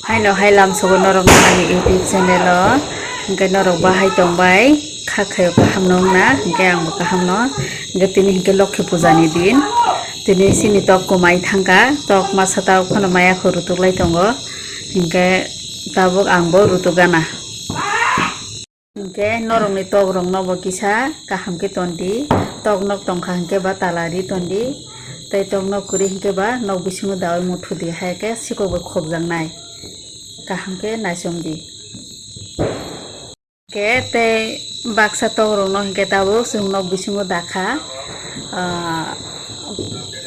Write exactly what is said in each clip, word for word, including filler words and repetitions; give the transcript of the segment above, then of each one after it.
Haino hai lamsogo norok ani YouTube channel o, hingke norok bahai tongbai, kha khayo kaham no wngna, hingke ang bo kaham no, hingke tini hingke Lokhi puja ni din, tini sini tok kumai thangka, tok masa tabuk phano maya kho rutuk lai tongo, hingke tabuk ang bo rutuk gana. Hingke norokni tokrokno bo kisa kaham khe tondi, tok nok tongkha hingke ba tala ri tondi, tei tok nok kwrwi hingke ba nok bisingo daui muthu di, hai khe sikok bai khokjaknai, kaham khe naichomdi. Hingke tei baksa tokrokno hingke tabuk chwng nok bisingo dakha, ah,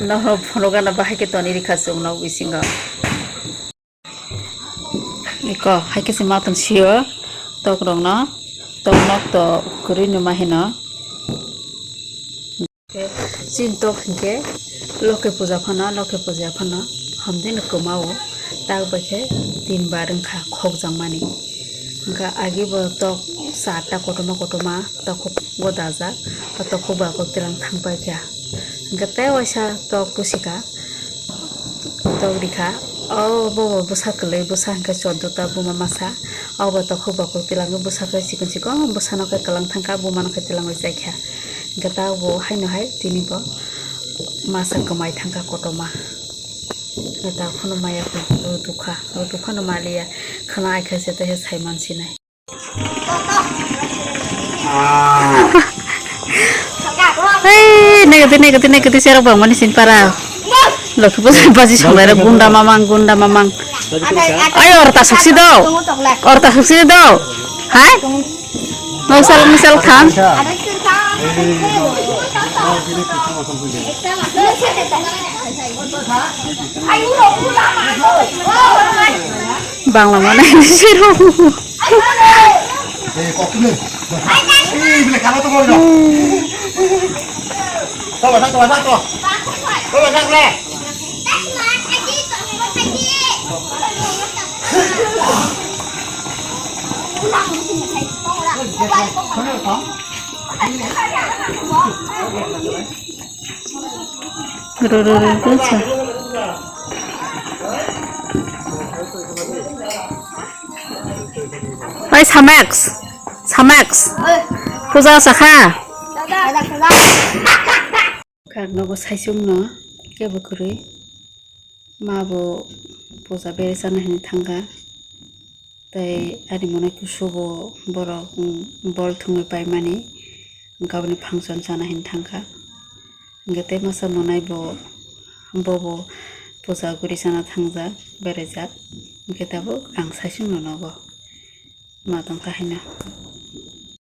norok phunukgana bahai khe toni rikha chwng nok bisingo. Iko, hai khe se matong sio, tok rok no, tok nok to kwrwi numa hino. Chini tok hinkhe Lokhi puja phano, Lokhi puja phano, hamdi no kwmao, tak bai khe tin bar wngkha khokjakmani. Hingkha agi bo tok charta kotorma kotorma, tok bo dajak, tok ba kok tilang thang paikha. Hingkhe tei waisa tok pusika. Tok rikha, o bo bo bwsa kwlwi, bwsa hwnkhe chordo ta buma masa, o bo tok huk bokol twlangwi bwsa khe chikon chikon bwsa no khe kwlang thangkha, buma no khe twlangwi chaikha, hwnkhe ta bo haino hai tini bo masa kwmai thangkha kotorma, hwnkhe ta phano maya khe rutukha, rutuk phano maliya, khwna aikha se tei sai mansinai. Hei, negati, negati, negati, serok bang mani sin para. Lokhi bo baji songlai rok gunda mamang, gunda mamang. Ai, orta suksi do. Orta suksi do. Hai? Nok sal, nok sal tham. Bangla mana ini sih? Ro, ro, ro, ro, sa. Oi, Samex. Samex. Puja sakha. Kak nogo saisung no kebo kwrwi. Ma bo puja bere sana hini thangkha. Tei ani monai kusu bo borok, mm, bol thwngwi paimani. Wngkha boni function sana hini thangkha. Hingke tei masa monai bo, bobo puja guri sana thangjak, berajak. Hingke tabuk ang saisung no nogo. Ma tongkha haino.